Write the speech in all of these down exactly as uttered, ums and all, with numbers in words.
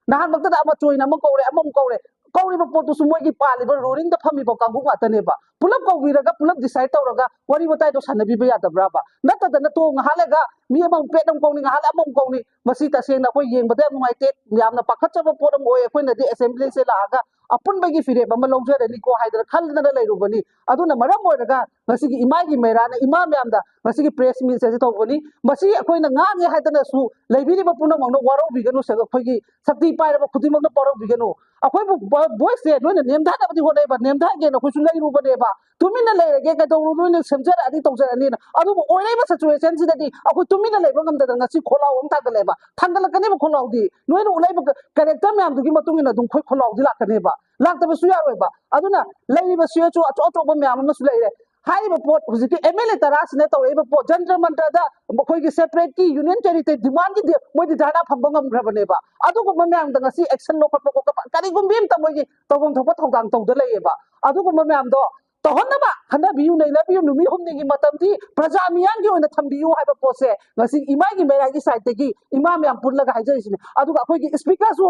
ꯅꯍꯥꯟꯃꯛꯇꯗ ꯑꯃ ꯆꯣꯏꯅ ꯑꯃ ꯀꯧꯔꯦ, ꯑꯃꯃꯨꯛ ꯀꯧꯔꯦ꯫ ꯀꯧꯔꯤꯕ ꯄꯣꯠꯇꯨꯁꯨ ꯃꯣꯏꯒꯤ ꯄꯥꯜꯂꯤꯕ ꯔꯨꯂꯤꯡꯗ ꯐꯝꯃꯤꯕ ꯀꯥꯡꯕꯨ ꯉꯥꯛꯇꯅꯦꯕ꯫ ꯄꯨꯂꯞ ꯀꯧꯕꯤꯔꯒ ꯄꯨꯂꯞ ꯗꯤꯁꯥꯏꯠ ꯇꯧꯔꯒ ꯋꯥꯔꯤ ꯋꯥꯇꯥꯏꯗꯣ ꯁꯥꯟꯅꯕꯤꯕ ꯌꯥꯗꯕ꯭ꯔꯥꯕ? ꯅꯠꯇꯗꯅ ꯇꯣ ꯉꯥꯏꯍꯥꯛ ꯂꯩꯒ ꯃꯤ ꯑꯃꯃꯨꯛ ꯄꯦꯠ ꯑꯃꯨꯛ ꯀꯧꯅꯤ, ꯉꯥꯏꯍꯥꯛ ꯂꯩ ꯑꯃꯃꯨꯛ ꯀꯧꯅꯤ꯫ ꯃꯁꯤ ꯇꯁꯦꯡꯅ ꯑꯩꯈꯣꯏ ꯌꯦꯡꯕꯗ ꯌꯥꯝ ꯅꯨꯡꯉꯥꯏꯇꯦ, ꯌꯥꯝꯅ ꯄꯥꯈꯠꯆꯕ ꯄꯣꯠ ꯑꯃ ꯑꯣꯏ꯫ ꯑꯩꯈꯣꯏꯅꯗꯤ ꯑꯦꯁꯦꯝꯕ꯭ꯂꯤꯁꯦ ꯂꯥꯛꯑꯒ ꯑꯄꯨꯟꯕꯒꯤ ꯐꯤꯔꯦꯞ ꯑꯃ ꯂꯧꯖꯔꯅꯤꯀꯣ ꯍꯥꯏꯗꯅ ꯈꯜꯗꯅ ꯂꯩꯔꯨꯕꯅꯤ꯫ ꯑꯗꯨꯅ ꯃꯔꯝ ꯑꯣꯏꯔꯒ ꯉꯁꯤꯒꯤ ꯏꯃꯥꯒꯤ ꯃꯩꯔꯥꯅ ꯏꯃꯥ ꯃꯌꯥꯝꯗ ꯉꯁꯤꯒꯤ ꯄ꯭ꯔꯦꯁ ꯃꯤꯠꯁꯦ ꯑꯁꯤ ꯇꯧꯕꯅꯤ꯫ ꯃꯁꯤ ꯑꯩꯈꯣꯏꯅ ꯉꯥꯡꯉꯦ ꯍꯥꯏꯗꯅꯁꯨ ꯂꯩꯕꯤꯔꯤꯕ ꯄꯨꯝꯅꯃꯛꯅ ꯋꯥꯔꯧꯕꯤꯒꯅꯨ꯫ ꯑꯩꯈꯣꯏꯒꯤ ꯁꯛꯇꯤ ꯄꯥꯏꯔꯕ ꯈꯨꯗꯤꯡꯃꯛꯅ ꯋꯥꯔꯧꯕꯤꯒꯅꯨ꯫ ꯑꯩꯈꯣꯏꯕꯨ ꯚꯣꯏꯁꯁꯦ ꯅꯣꯏꯅ ꯅꯦꯝꯊꯅꯕꯗꯤ ꯍꯣꯠꯅꯩꯕ, ꯅꯦꯝꯊꯒꯦꯅ ꯑꯩꯈꯣꯏꯁꯨ ꯂꯩꯔꯨꯕꯅꯦꯕ꯫ ꯇꯨꯃꯤꯟꯅ ꯂꯩꯔꯒꯦ, ꯀꯩꯗꯧꯔꯨ, ꯅꯣꯏꯅ ꯁꯦꯝꯖꯔꯛꯑꯅꯤ ꯇꯧꯖꯔꯛꯑꯅꯤꯅ꯫ ꯑꯗꯨꯕꯨ ꯑꯣꯏꯔꯛꯏꯕ ꯁꯤꯆꯨꯋꯦꯁꯟꯁꯤꯗꯗꯤ ꯑꯩꯈꯣꯏ ꯇꯨꯃꯤꯟꯅ ꯂꯩꯕ ꯉꯝꯗꯗꯅ ꯉꯁꯤ ꯈꯣꯜꯂꯥꯎ ꯑꯃ ꯊꯥꯡꯒꯠꯂꯛꯑꯦꯕ꯫ ꯊꯥꯡꯒꯠꯂꯛꯀꯅꯦꯕ ꯈꯣꯜꯂꯥꯎꯗꯤ꯫ ꯅꯣꯏꯅ ꯎꯠꯂꯛꯏꯕ ꯀꯦꯔꯦꯛꯇꯔ ꯃꯌꯥꯝꯗꯨꯒꯤ ꯃꯇꯨꯡ ꯏꯟꯅ ꯑꯗꯨꯝ ꯑꯩꯈꯣꯏ ꯈꯣꯜꯂꯥꯎꯗꯤ ꯂꯥꯛꯀꯅꯦꯕ꯫ ꯂꯥꯛꯇꯕꯁꯨ ꯌꯥꯔꯣꯏꯕ꯫ ꯑꯗꯨꯅ ꯂꯩꯔꯤꯕ ꯁꯤꯑꯦꯁꯑꯣ ꯑꯆꯧ ꯑꯆꯧꯕ ꯃꯌꯥꯝ ꯑꯃꯁꯨ ꯂꯩꯔꯦ꯫ ꯍꯥꯏꯔꯤꯕ ꯄꯣꯠ, ꯍꯧꯖꯤꯛꯀꯤ ꯑꯦꯝ ꯑꯦꯜ ꯑꯦ ꯇꯔꯥꯁꯤꯅ ꯇꯧꯔꯛꯏꯕ ꯄꯣꯠ, ꯖꯟꯇ꯭ꯔ ꯃꯟꯇ꯭ꯔꯗ ꯃꯈꯣꯏꯒꯤ ꯁꯦꯄꯔꯦꯠꯀꯤ ꯌꯨꯅꯤꯌꯟ ꯇꯦꯔꯤꯇꯣꯔꯤ ꯗꯤꯃꯥꯟꯒꯤꯗꯤ ꯃꯣꯏꯗꯤ ꯙꯔꯅꯥ ꯐꯝꯕ ꯉꯝꯈ꯭ꯔꯕꯅꯦꯕ꯫ ꯑꯗꯨꯒꯨꯝꯕ ꯃꯌꯥꯝꯗ ꯉꯁꯤ ꯑꯦꯛꯁꯟ ꯂꯧꯈꯠꯄ ꯈꯣꯠꯄ ꯀꯔꯤꯒꯨꯝꯕ ꯑꯝꯇ ꯃꯣꯏꯒꯤ ꯇꯧꯐꯝ ꯊꯣꯛꯄ ꯊꯧꯗꯥꯡ ꯇꯧꯗ ꯂꯩꯌꯦꯕ꯫ ꯑꯗꯨꯒꯨꯝꯕ ꯃꯌꯥꯝꯗꯣ ꯇꯧꯍꯟꯅꯕ ꯈꯟꯅꯕꯤꯌꯨ, ꯅꯩꯅꯕꯤꯌꯨ꯫ ꯅꯨꯃꯤꯠ ꯍꯨꯝꯅꯤꯒꯤ ꯃꯇꯝꯗꯤ ꯄ꯭ꯔꯖꯥ ꯃꯤꯌꯥꯝꯒꯤ ꯑꯣꯏꯅ ꯊꯝꯕꯤꯌꯨ ꯍꯥꯏꯕ ꯄꯣꯠꯁꯦ ꯉꯁꯤ ꯏꯃꯥꯒꯤ ꯃꯩꯔꯥꯒꯤ ꯁꯥꯏꯠꯇꯒꯤ ꯏꯃꯥ ꯃꯌꯥꯝ ꯄꯨꯜꯂꯒ ꯍꯥꯏꯖꯔꯤꯁꯤꯅꯦ꯫ ꯑꯗꯨꯒ ꯑꯩꯈꯣꯏꯒꯤ ꯁ꯭ꯄꯤꯀꯔꯁꯨ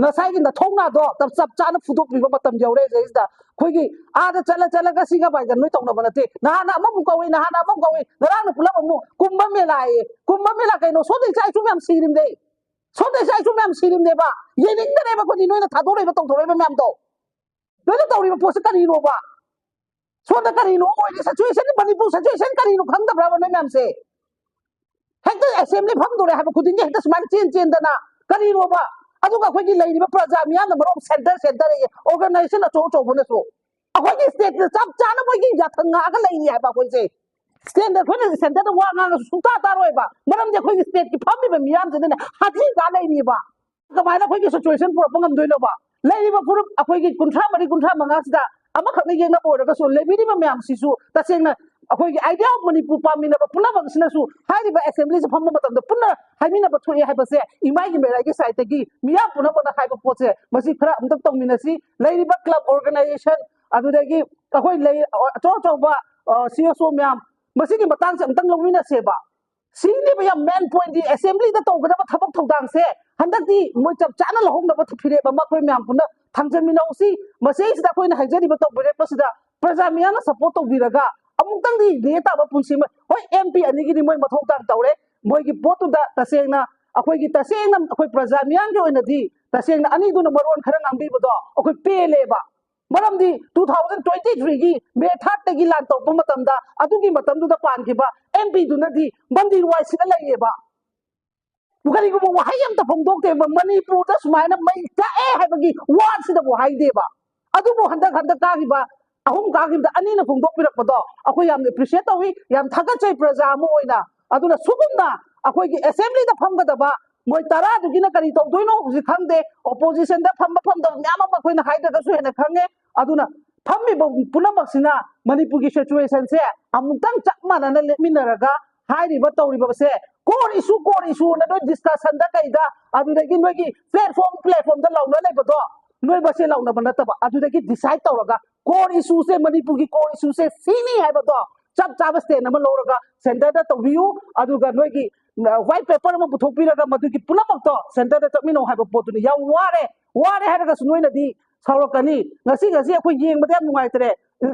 ꯉꯁꯥꯏꯒꯤ ꯅꯊꯧꯅꯥꯗꯣ ꯆꯞ ꯆꯞ ꯆꯥꯅ ꯐꯨꯗꯣꯛꯄꯤꯕ ꯃꯇꯝ ꯌꯧꯔꯦ ꯁꯤꯗꯩꯁꯤꯗ꯫ ꯑꯩꯈꯣꯏꯒꯤ ꯑꯥꯗ ꯆꯠꯂ ꯆꯠꯂꯒ ꯁꯤꯒ ꯕꯥꯏꯒ ꯅꯣꯏ ꯇꯧꯅꯕ ꯅꯠꯇꯦ꯫ ꯅꯍꯥꯟꯅ ꯑꯃꯃꯨꯛ ꯀꯧꯏ, ꯅꯍꯥꯟꯅ ꯑꯃꯃꯨꯛ ꯀꯧꯏ, ꯉꯔꯥꯡꯅ ꯄꯨꯂꯞ ꯑꯃꯨꯛ ꯀꯨꯝꯚ ꯃꯦꯂꯥ ꯍꯥꯏꯌꯦ꯫ ꯀꯨꯝꯚ ꯃꯦꯂꯥ ꯀꯩꯅꯣ? ꯁꯣꯝꯗ ꯏꯆꯥ ꯏꯁꯨ ꯃꯌꯥꯝ ꯁꯤꯔꯤꯝꯅꯦ, ꯁꯣꯝꯗ ꯏꯆꯥ ꯏꯁꯨ ꯃꯌꯥꯝ ꯁꯤꯔꯤꯝꯅꯦꯕ꯫ ꯌꯦꯡꯅꯤꯡꯗꯅꯦꯕ ꯑꯩꯈꯣꯏꯗꯤ ꯅꯣꯏꯅ ꯊꯥꯗꯣꯔꯛꯏꯕ ꯇꯧꯊꯣꯔꯛꯏꯕ ꯃꯌꯥꯝꯗꯣ꯫ ꯅꯣꯏꯅ ꯇꯧꯔꯤꯕ ꯄꯣꯠꯁꯦ ꯀꯔꯤꯅꯣꯕ? ꯁꯣꯝꯗ ꯀꯔꯤꯅꯣ ꯑꯣꯏꯔꯤ ꯁꯤꯆꯨꯋꯦꯁꯟ? ꯃꯅꯤꯄꯨꯔ ꯁꯤꯆꯨꯋꯦꯁꯟ ꯀꯔꯤꯅꯣ ꯈꯪꯗꯕ꯭ꯔꯕ ꯅꯣꯏ ꯃꯌꯥꯝꯁꯦ? ꯍꯦꯛꯇ ꯑꯦꯁꯦꯝꯕ꯭ꯂꯤ ꯐꯝꯗꯣꯔꯦ ꯍꯥꯏꯕ ꯈꯨꯗꯤꯡꯒꯤ ꯍꯦꯛꯇ ꯁꯨꯃꯥꯏꯅ ꯆꯦꯟ ꯆꯦꯟꯗꯅ ꯀꯔꯤꯅꯣꯕ? ꯑꯗꯨꯒ ꯑꯩꯈꯣꯏꯒꯤ ꯂꯩꯔꯤꯕ ꯄ꯭ꯔꯖꯥ ꯃꯤꯌꯥꯝꯅ ꯃꯔꯣꯝ ꯁꯦꯟꯇꯔ ꯁꯦꯟꯇꯔ ꯑꯣꯔꯒꯅꯥꯏꯖꯦꯁꯟ ꯑꯆꯧ ꯑꯆꯧꯕꯅꯁꯨ ꯑꯩꯈꯣꯏꯒꯤ ꯁ꯭ꯇꯦꯠꯁꯤꯗ ꯆꯞ ꯆꯥꯅ ꯃꯣꯏꯒꯤ ꯌꯥꯊꯪ ꯉꯥꯛꯑꯒ ꯂꯩꯔꯤ ꯍꯥꯏꯕ꯫ ꯑꯩꯈꯣꯏꯁꯦ ꯁ꯭ꯇꯦꯠꯇ, ꯑꯩꯈꯣꯏꯅ ꯁꯦꯟꯇꯔꯗ ꯋꯥ ꯉꯥꯡꯉꯁꯨ ꯁꯨꯡꯇꯥ ꯇꯥꯔꯣꯏꯕ꯫ ꯃꯔꯝꯗꯤ ꯑꯩꯈꯣꯏꯒꯤ ꯁ꯭ꯇꯦꯠꯀꯤ ꯐꯝꯃꯤꯕ ꯃꯤꯌꯥꯝꯁꯤꯅꯅꯦ ꯍꯥꯠꯊꯤ ꯀꯥ ꯂꯩꯔꯤꯕ꯫ ꯀꯃꯥꯏꯅ ꯑꯩꯈꯣꯏꯒꯤ ꯁꯤꯆꯨꯋꯦꯁꯟ ꯄꯨꯔꯛꯄ ꯉꯝꯗꯣꯏꯅꯣꯕ? ꯂꯩꯔꯤꯕ ꯐꯨꯔꯨꯞ ꯑꯩꯈꯣꯏꯒꯤ ꯀꯨꯟꯊ꯭ꯔꯥ ꯃꯔꯤ, ꯀꯨꯟꯊ꯭ꯔꯥ ꯃꯉꯥꯁꯤꯗ ꯑꯃꯈꯛꯅ ꯌꯦꯡꯅꯕ ꯑꯣꯏꯔꯒꯁꯨ, ꯂꯩꯕꯤꯔꯤꯕ ꯃꯌꯥꯝꯁꯤꯁꯨ ꯇꯁꯦꯡꯅ ꯑꯩꯈꯣꯏꯒꯤ ꯑꯥꯏꯗꯤꯌꯥ ꯑꯣꯐ ꯃꯅꯤꯄꯨꯔ ꯄꯥꯝꯃꯤꯟꯅꯕ ꯄꯨꯝꯅꯃꯛꯁꯤꯅꯁꯨ ꯍꯥꯏꯔꯤꯕ ꯑꯦꯁꯦꯝꯕ꯭ꯂꯤꯁꯦ ꯐꯝꯕ ꯃꯇꯝꯗ ꯄꯨꯟꯅ ꯍꯥꯏꯃꯤꯟꯅꯕ ꯊꯣꯛꯑꯦ ꯍꯥꯏꯕꯁꯦ ꯏꯃꯥꯒꯤ ꯃꯦꯔꯥꯒꯤ ꯁꯥꯏꯠꯇꯒꯤ ꯃꯤꯌꯥꯝ ꯄꯨꯝꯅꯃꯛꯅ ꯍꯥꯏꯕ ꯄꯣꯠꯁꯦ ꯃꯁꯤ ꯈꯔ ꯑꯝꯇꯪ ꯇꯧꯃꯤꯟꯅꯁꯤ꯫ ꯂꯩꯔꯤꯕ ꯀ꯭ꯂꯕ ꯑꯣꯔꯒꯅꯥꯏꯖꯦꯁꯟ, ꯑꯗꯨꯗꯒꯤ ꯑꯩꯈꯣꯏ ꯂꯩ ꯑꯆꯧ ꯑꯆꯧꯕ ꯁꯤ ꯑꯦꯁ ꯑꯣ ꯃꯌꯥꯝ, ꯃꯁꯤꯒꯤ ꯃꯇꯥꯡꯁꯦ ꯑꯝꯇꯪ ꯂꯧꯃꯤꯟꯅꯁꯦꯕ꯫ ꯁꯤꯅꯦꯕ ꯌꯥꯝ ꯃꯦꯟ ꯄꯣꯏꯟꯗꯤ꯫ ꯑꯦꯁꯦꯝꯕ꯭ꯂꯤꯗ ꯇꯧꯒꯗꯕ ꯊꯕꯛ ꯊꯧꯗꯥꯡꯁꯦ ꯍꯟꯗꯛꯇꯤ ꯃꯣꯏ ꯆꯞ ꯆꯥꯅ ꯂꯧꯍꯧꯅꯕ ꯐꯤꯔꯦꯞ ꯑꯃ ꯑꯩꯈꯣꯏ ꯃꯌꯥꯝ ꯄꯨꯟꯅ ꯊꯥꯡꯖꯟꯃꯤꯟꯅꯧꯁꯤ꯫ ꯃꯁꯤꯁꯤꯗ ꯑꯩꯈꯣꯏꯅ ꯍꯥꯏꯖꯔꯤꯕ ꯇꯧꯕꯤꯔꯛꯄꯁꯤꯗ ꯄ꯭ꯔꯖꯥ ꯃꯤꯌꯥꯝꯅ ꯁꯞꯄꯣꯔꯠ ꯇꯧꯕꯤꯔꯒ ꯑꯃꯨꯛꯇꯪꯗꯤ ꯂꯦ ꯇꯥꯕ ꯄꯨꯟꯁꯤ ꯑꯃ꯫ ꯍꯣꯏ, ꯑꯦꯝ ꯄꯤ ꯑꯅꯤꯒꯤꯗꯤ ꯃꯣꯏ ꯃꯊꯧ ꯇꯥꯅ ꯇꯧꯔꯦ꯫ ꯃꯣꯏꯒꯤ ꯄꯣꯠꯇꯨꯗ ꯇꯁꯦꯡꯅ ꯑꯩꯈꯣꯏꯒꯤ, ꯇꯁꯦꯡꯅ ꯑꯩꯈꯣꯏ ꯄ꯭ꯔꯖꯥ ꯃꯤꯌꯥꯝꯒꯤ ꯑꯣꯏꯅꯗꯤ ꯇꯁꯦꯡꯅ ꯑꯅꯤꯗꯨꯅ ꯃꯔꯣꯟ ꯈꯔ ꯉꯥꯡꯕꯤꯕꯗꯣ ꯑꯩꯈꯣꯏ ꯄꯦꯜꯂꯦꯕ꯫ ꯃꯔꯝꯗꯤ two thousand twenty three ꯒꯤ ꯃꯦ third ꯇꯒꯤ ꯂꯥꯟ ꯇꯧꯔꯛꯄ ꯃꯇꯝꯗ ꯑꯗꯨꯒꯤ ꯃꯇꯝꯗꯨꯗ ꯄꯥꯟꯈꯤꯕ ꯑꯦꯝ ꯄꯤ ꯗꯨꯅꯗꯤ ꯃꯟꯗꯤꯔ ꯋꯥꯏꯁꯤꯗ ꯂꯩꯌꯦꯕ꯫ ꯀꯔꯤꯒꯨꯝꯕ ꯋꯥꯍꯩ ꯑꯝꯇ ꯐꯣꯡꯗꯣꯛꯇꯦꯕ, ꯃꯅꯤꯄꯨꯔꯗ ꯁꯨꯃꯥꯏꯅ ꯃꯩ ꯆꯥꯛꯑꯦ ꯍꯥꯏꯕꯒꯤ ꯋꯥꯁꯤꯗꯕꯨ ꯍꯥꯏꯗꯦꯕ꯫ ꯑꯗꯨꯕꯨ ꯍꯟꯗꯛ, ꯍꯟꯗꯛ ꯀꯥꯈꯤꯕ ꯑꯍꯨꯝ ꯀꯥꯈꯤꯕꯗ ꯑꯅꯤꯅ ꯐꯣꯡꯗꯣꯛꯄꯤꯔꯛꯄꯗꯣ ꯑꯩꯈꯣꯏ ꯌꯥꯝꯅ ꯑꯦꯄ꯭ꯔꯤꯁꯤꯌꯦꯠ ꯇꯧꯏ, ꯌꯥꯝ ꯊꯥꯒꯠꯆꯩ ꯄ꯭ꯔꯖꯥ ꯑꯃ ꯑꯣꯏꯅ꯫ ꯑꯗꯨꯅ ꯁꯨꯒꯨꯝꯅ ꯑꯩꯈꯣꯏꯒꯤ ꯑꯦꯁꯦꯝꯕ꯭ꯂꯤꯗ ꯐꯝꯒꯗꯕ ꯃꯣꯏ ꯇꯔꯥꯗꯨꯒꯤꯅ ꯀꯔꯤ ꯇꯧꯗꯣꯏꯅꯣ ꯍꯧꯖꯤꯛ ꯈꯪꯗꯦ, ꯑꯣꯄꯣꯖꯤꯁꯟꯗ ꯐꯝꯕ ꯐꯝꯗꯕ ꯃꯌꯥꯝ ꯑꯃ ꯑꯩꯈꯣꯏꯅ ꯍꯥꯏꯗ꯭ꯔꯒꯁꯨ ꯍꯦꯟꯅ ꯈꯪꯉꯦ꯫ ꯑꯗꯨꯅ ꯐꯝꯃꯤꯕ ꯄꯨꯝꯅꯃꯛꯁꯤꯅ ꯃꯅꯤꯄꯨꯔꯒꯤ ꯁꯤꯆꯨꯋꯦꯁꯟꯁꯦ ꯑꯃꯨꯛꯇꯪ ꯆꯞ ꯃꯥꯟꯅꯅ ꯂꯦꯞꯃꯤꯟꯅꯔꯒ ꯍꯥꯏꯔꯤꯕ ꯇꯧꯔꯤꯕꯁꯦ core issue, core issue ꯑꯅ ꯅꯣꯏ ꯗꯤꯁꯀꯁꯟꯗ ꯀꯩꯗ, ꯑꯗꯨꯗꯒꯤ ꯅꯣꯏꯒꯤ ꯄ꯭ꯂꯦꯠꯐꯣꯝ ꯄ꯭ꯂꯦꯠꯐꯣꯝꯗ ꯂꯥꯎꯅ ꯂꯩꯕꯗꯣ ꯅꯣꯏ ꯃꯁꯦꯟ ꯂꯥꯎꯅꯕ ꯅꯠꯇꯕ, ꯑꯗꯨꯗꯒꯤ ꯗꯤꯁꯥꯏꯠ ꯇꯧꯔꯒ core issue ꯁꯦ, ꯃꯅꯤꯄꯨꯔꯒꯤ core issue ꯁꯦ ꯁꯤꯅꯤ ꯍꯥꯏꯕꯗꯣ ꯆꯞ ꯆꯥꯕ ꯁ꯭ꯇꯦꯟ ꯑꯃ ꯂꯧꯔꯒ ꯁꯦꯟꯇꯔꯗ ꯇꯧꯕꯤꯌꯨ꯫ ꯑꯗꯨꯒ ꯅꯣꯏꯒꯤ ꯋꯥꯏꯠ ꯄꯦꯄꯔ ꯑꯃ ꯄꯨꯊꯣꯛꯄꯤꯔꯒ ꯃꯗꯨꯒꯤ ꯄꯨꯝꯅꯃꯛꯇꯣ ꯁꯦꯟꯇꯔꯗ ꯆꯠꯃꯤꯟꯅꯧ ꯍꯥꯏꯕ ꯄꯣꯠꯇꯨꯅꯤ꯫ ꯌꯥꯝ ꯋꯥꯔꯦ, ꯋꯥꯔꯦ ꯍꯥꯏꯔꯒꯁꯨ ꯅꯣꯏꯅꯗꯤ ꯁꯥꯎꯔꯛꯀꯅꯤ꯫ ꯉꯁꯤ, ꯉꯁꯤ ꯑꯩꯈꯣꯏ ꯌꯦꯡꯕꯗ ꯌꯥꯝ ꯅꯨꯡꯉꯥꯏꯇ꯭ꯔꯦ꯫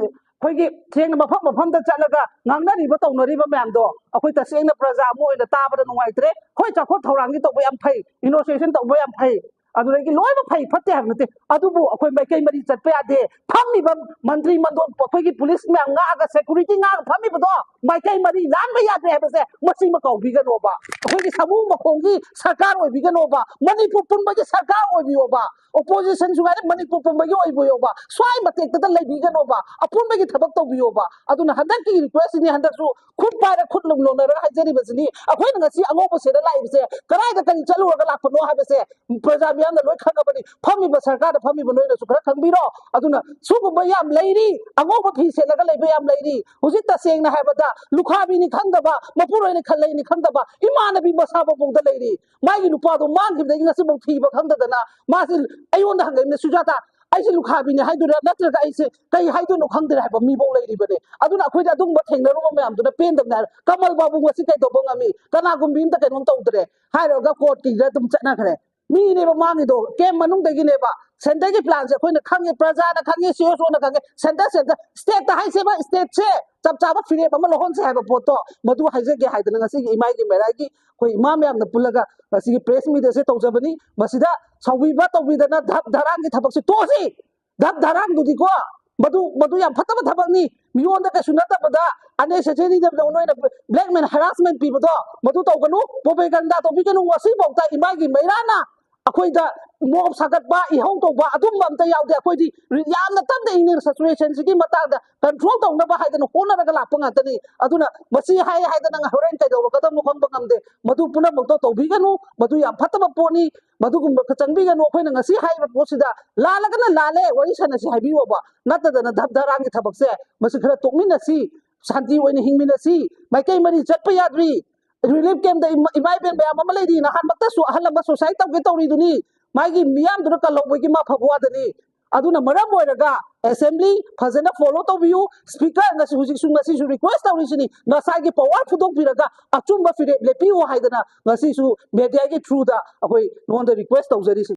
ꯑꯩꯈꯣꯏꯒꯤ ꯊꯦꯡꯅ ꯃꯐꯝ ꯃꯐꯝꯗ ꯆꯠꯂꯒ ꯉꯥꯡꯅꯔꯤꯕ ꯇꯧꯅꯔꯤꯕ ꯃꯌꯥꯝꯗꯣ ꯑꯩꯈꯣꯏ ꯇꯁꯦꯡꯅ ꯄ꯭ꯔꯖꯥ ꯑꯃ ꯑꯣꯏꯅ ꯇꯥꯕꯗ ꯅꯨꯡꯉꯥꯏꯇ꯭ꯔꯦ꯫ ꯍꯣꯏ, ꯆꯥꯎꯈꯠ ꯊꯧꯔꯥꯡꯗꯤ ꯇꯧꯕ ꯌꯥꯝ ꯐꯩ, ꯏꯅꯣꯁꯦꯁꯟ ꯇꯧꯕ ꯌꯥꯝ ꯐꯩ, ꯑꯗꯨꯗꯒꯤ ꯂꯣꯏꯅꯃꯛ ꯐꯩ ꯐꯠꯇꯦ ꯍꯥꯏꯕ ꯅꯠꯇꯦ, ꯑꯗꯨꯕꯨ ꯑꯩꯈꯣꯏ ꯃꯥꯏꯀꯩ ꯃꯔꯤ ꯆꯠꯄ ꯌꯥꯗꯦ꯫ ꯐꯝꯃꯤꯕ ꯃꯟꯇ꯭ꯔꯤ ꯃꯟꯗꯣꯟ, ꯑꯩꯈꯣꯏꯒꯤ ꯄꯨꯂꯤꯁ ꯃꯌꯥꯝ ꯉꯥꯛꯑꯒ, ꯁꯦꯀꯨꯔꯤꯇꯤ ꯉꯥꯛꯑꯒ ꯐꯝꯃꯤꯕꯗꯣ ꯃꯥꯏꯀꯩ ꯃꯔꯤ ꯂꯥꯟꯕ ꯌꯥꯗꯦ ꯍꯥꯏꯕꯁꯦ ꯃꯁꯤꯃ ꯀꯥꯎꯕꯤꯒꯅꯣꯕ꯫ ꯑꯩꯈꯣꯏꯒꯤ ꯁꯥꯃꯨ ꯃꯈꯣꯡꯒꯤ ꯁꯔꯀꯥꯔ ꯑꯣꯏꯕꯤꯒꯅꯣꯕ, ꯃꯅꯤꯄꯨꯔ ꯄꯨꯝꯕꯒꯤ ꯁꯔꯀꯥꯔ ꯑꯣꯏꯕꯤꯌꯣꯕ꯫ ꯑꯣꯄꯣꯖꯤꯁꯟꯁꯨ ꯉꯥꯏꯔꯦ, ꯃꯅꯤꯄꯨꯔ ꯄꯨꯝꯕꯒꯤ ꯑꯣꯏꯕꯤꯌꯣꯕ꯫ ꯁ꯭ꯋꯥꯏ ꯃꯇꯦꯛꯇꯗ ꯂꯩꯕꯤꯒꯅꯣꯕ, ꯑꯄꯨꯟꯕꯒꯤ ꯊꯕꯛ ꯇꯧꯕꯤꯌꯣꯕ꯫ ꯑꯗꯨꯅ ꯍꯟꯗꯛꯀꯤ ꯔꯤꯀ꯭ꯋꯦꯁꯁꯤꯅꯤ, ꯍꯟꯗꯛꯁꯨ ꯈꯨꯠ ꯄꯥꯏꯔ ꯈꯨꯠ ꯂꯨꯝ ꯂꯣꯟꯅꯔꯒ ꯍꯥꯏꯖꯔꯤꯕꯁꯤꯅꯤ꯫ ꯑꯩꯈꯣꯏꯅ ꯉꯁꯤ ꯑꯉꯧꯕ ꯁꯦꯠꯂ ꯂꯥꯛꯏꯕꯁꯦ ꯀꯗꯥꯏꯗ ꯀꯔꯤ ꯆꯠꯂꯨꯔꯒ ꯂꯥꯛꯄꯅꯣ ꯍꯥꯏꯕꯁꯦ ꯄ꯭ꯔꯖꯥ ꯃꯤꯌꯥꯝꯅ ꯂꯣꯏ ꯈꯪꯉꯕꯅꯤ꯫ ꯐꯝꯃꯤꯕ ꯁꯔꯀꯥꯔꯗ ꯐꯝꯃꯤꯕ ꯅꯣꯏꯅꯁꯨ ꯈꯔ ꯈꯪꯕꯤꯔꯣ꯫ ꯑꯗꯨꯅ ꯁꯤꯒꯨꯝꯕ ꯌꯥꯝ ꯂꯩꯔꯤ, ꯑꯉꯧꯕ ꯐꯤ ꯁꯦꯠꯂꯒ ꯂꯩꯕ ꯌꯥꯝ ꯂꯩꯔꯤ꯫ ꯍꯧꯖꯤꯛ ꯇꯁꯦꯡꯅ ꯍꯥꯏꯕꯗ ꯂꯨꯈꯥꯕꯤꯅꯤ ꯈꯪꯗꯕ, ꯃꯄꯨꯔꯣꯏꯅꯤ ꯈꯜꯂꯩꯅꯤ ꯈꯪꯗꯕ ꯏꯃꯥꯟꯅꯕꯤ ꯃꯁꯥ ꯃꯄꯣꯛꯇ ꯂꯩꯔꯤ꯫ ꯃꯥꯒꯤ ꯅꯨꯄꯥꯗꯣ ꯃꯥꯡꯈꯤꯕꯗꯒꯤ ꯉꯁꯤꯐꯥꯎ ꯊꯤꯕ ꯈꯪꯗꯗꯅ ꯃꯥꯁꯤ ꯑꯩꯉꯣꯟꯗ ꯍꯪꯉꯛꯏꯕꯅꯦ, "ꯁꯨꯖꯥꯇꯥ, ꯑꯩꯁꯦ ꯂꯨꯈꯥꯕꯤꯅꯦ ꯍꯥꯏꯗꯣꯏꯔꯥ, ꯅꯠꯇ꯭ꯔꯒ ꯑꯩꯁꯦ ꯀꯩ ꯍꯥꯏꯗꯣꯏꯅꯣ ꯈꯪꯗ꯭ꯔꯦ ꯍꯥꯏꯕ ꯃꯤꯐꯥꯎ ꯂꯩꯔꯤꯕꯅꯦ꯫ ꯑꯗꯨꯅ ꯑꯩꯈꯣꯏꯗ ꯑꯗꯨꯒꯨꯝꯕ ꯊꯦꯡꯅꯔꯨꯕ ꯃꯌꯥꯝꯗꯨꯅ ꯄꯦꯟꯗꯕꯅꯦ ꯍꯥꯏꯔ ꯀꯃꯜ ꯕꯥꯕꯨ ꯉꯁꯤ ꯀꯩꯗꯧꯕ ꯉꯝꯃꯤ? ꯀꯅꯥꯒꯨꯝꯕꯤ ꯑꯝꯇ ꯀꯩꯅꯣꯝ ꯇꯧꯗ꯭ꯔꯦ ꯍꯥꯏꯔꯒ ꯀꯣꯔꯠꯀꯤꯗ ꯑꯗꯨꯝ ꯆꯠꯅꯈ꯭ꯔꯦ꯫ ꯃꯤꯅꯦꯕ ꯃꯥꯡꯉꯤꯗꯣ, ꯀꯦꯝ ꯃꯅꯨꯡꯗꯒꯤꯅꯦꯕ꯫ ꯁꯦꯟꯇꯔꯒꯤ ꯄ꯭ꯂꯥꯟꯁꯦ ꯑꯩꯈꯣꯏꯅ ꯈꯪꯉꯤ, ꯄ꯭ꯔꯖꯥꯅ ꯈꯪꯉꯤ, ꯁꯤ ꯑꯦꯁ ꯑꯣꯅ ꯈꯪꯉꯤ꯫ ꯁꯦꯟꯇꯔ, ꯁꯦꯟꯇꯔ, ꯁ꯭ꯇꯦꯠꯇ ꯍꯥꯏꯁꯦꯕ, ꯁ꯭ꯇꯦꯠꯁꯦ ꯆꯞ ꯆꯥꯕ ꯐꯤꯔꯦꯞ ꯑꯃ ꯂꯧꯍꯟꯁꯦ ꯍꯥꯏꯕ ꯄꯣꯠꯇꯣ, ꯃꯗꯨ ꯍꯥꯏꯖꯒꯦ ꯍꯥꯏꯗꯅ ꯉꯁꯤꯒꯤ ꯏꯃꯥꯏꯒꯤ ꯃꯩꯔꯥꯒꯤ ꯑꯩꯈꯣꯏ ꯏꯃꯥ ꯃꯌꯥꯝꯅ ꯄꯨꯜꯂꯒ ꯉꯁꯤꯒꯤ ꯄ꯭ꯔꯦꯁ ꯃꯤꯠ ꯑꯁꯦ ꯇꯧꯖꯕꯅꯤ꯫ ꯃꯁꯤꯗ ꯁꯥꯎꯕꯤꯕ ꯇꯧꯕꯤꯗꯅ ꯙꯞ ꯙꯔꯥꯡꯒꯤ ꯊꯕꯛꯁꯦ ꯇꯣꯛꯑꯁꯤ꯫ ꯙꯞ ꯙꯔꯥꯡꯗꯨꯗꯤꯀꯣ, ꯃꯗꯨ, ꯃꯗꯨ ꯌꯥꯝ ꯐꯠꯇꯕ ꯊꯕꯛꯅꯤ꯫ ꯃꯤꯉꯣꯟꯗ ꯀꯩꯁꯨ ꯅꯠꯇꯕꯗ unnecessary ꯅꯣꯏꯅ blackmail, harassment ꯄꯤꯕꯗꯣ ꯃꯗꯨ ꯇꯧꯒꯅꯨ, propaganda ꯇꯧꯕꯤꯒꯅꯨ꯫ ꯉꯁꯤꯐꯥꯎꯗ ꯏꯃꯥꯒꯤ ꯃꯩꯔꯥꯅ ꯑꯩꯈꯣꯏꯗ ꯃꯣꯞ ꯁꯥꯒꯠꯄ, ꯏꯍꯧ ꯇꯧꯕ ꯑꯗꯨꯝꯕ ꯑꯝꯇ ꯌꯥꯎꯗꯦ꯫ ꯑꯩꯈꯣꯏꯗꯤ ꯌꯥꯝꯅ ꯇꯞꯅ ꯏꯪꯅ situation ꯁꯤꯒꯤ ꯃꯇꯥꯡꯗ control ꯇꯧꯅꯕ ꯍꯥꯏꯗꯅ ꯍꯣꯠꯅꯔꯒ ꯂꯥꯛꯄ ꯉꯥꯛꯇꯅꯤ꯫ ꯑꯗꯨꯅ ꯃꯁꯤ ꯍꯥꯏ ꯍꯥꯏꯗꯅ ꯍꯣꯔꯦꯟ ꯀꯩꯗꯧꯔꯛꯀꯗꯕꯅꯣ ꯈꯪꯕ ꯉꯝꯗꯦ꯫ ꯃꯗꯨ ꯄꯨꯝꯅꯃꯛꯇꯣ ꯇꯧꯕꯤꯒꯅꯨ, ꯃꯗꯨ ꯌꯥꯝ ꯐꯠꯇꯕ ꯄꯣꯠꯅꯤ꯫ ꯃꯗꯨꯒꯨꯝꯕ ꯆꯪꯕꯤꯒꯅꯨ꯫ ꯑꯩꯈꯣꯏꯅ ꯉꯁꯤ ꯍꯥꯏꯔꯤꯕ ꯄꯣꯠꯁꯤꯗ ꯂꯥꯜꯂꯒꯅ ꯂꯥꯜꯂꯦ, ꯋꯥꯔꯤ ꯁꯥꯟꯅꯁꯤ ꯍꯥꯏꯕꯤꯌꯣꯕ꯫ ꯅꯠꯇꯗꯅ ꯙꯞ ꯙꯔꯥꯡꯒꯤ ꯊꯕꯛꯁꯦ ꯃꯁꯤ ꯈꯔ ꯇꯣꯛꯃꯤꯟꯅꯁꯤ, ꯁꯥꯟꯇꯤ ꯑꯣꯏꯅ ꯍꯤꯡꯃꯤꯟꯅꯁꯤ꯫ ꯃꯥꯏꯀꯩ ꯃꯔꯤ ꯆꯠꯄ ꯌꯥꯗ꯭ꯔꯤ꯫ Relief camp ꯇ ꯏꯃꯥ, ꯏꯃꯥ ꯏꯕꯦꯟ ꯃꯌꯥꯝ ꯑꯃ ꯂꯩꯔꯤ, ꯅꯍꯥꯟꯃꯛꯇꯁꯨ ꯑꯍꯜ ꯑꯃ suicide ꯇꯧꯒꯦ ꯇꯧꯔꯤꯗꯨꯅꯤ, ꯃꯥꯒꯤ ꯃꯤꯌꯥꯝꯗꯨꯅ ꯀꯜꯍꯧꯕꯒꯤ ꯃꯥ ꯐꯕ ꯋꯥꯗꯅꯤ꯫ ꯑꯗꯨꯅ ꯃꯔꯝ ꯑꯣꯏꯔꯒ assembly ꯐꯖꯅ follow ꯇꯧꯕꯤꯌꯨ꯫ Speaker ꯉꯁꯤ ꯍꯧꯖꯤꯛꯁꯨ, ꯉꯁꯤꯁꯨ request ꯇꯧꯔꯤꯁꯤꯅꯤ, ꯉꯁꯥꯏꯒꯤ power ꯐꯨꯗꯣꯛꯄꯤꯔꯒ ꯑꯆꯨꯝꯕ ꯐꯤꯔꯦꯞ ꯂꯦꯞꯄꯤꯌꯨ ꯍꯥꯏꯗꯅ ꯉꯁꯤꯁꯨ media ꯒꯤ through ꯗ ꯑꯩꯈꯣꯏ ꯅꯉꯣꯟꯗ request ꯇꯧꯖꯔꯤꯁꯤꯅꯤ꯫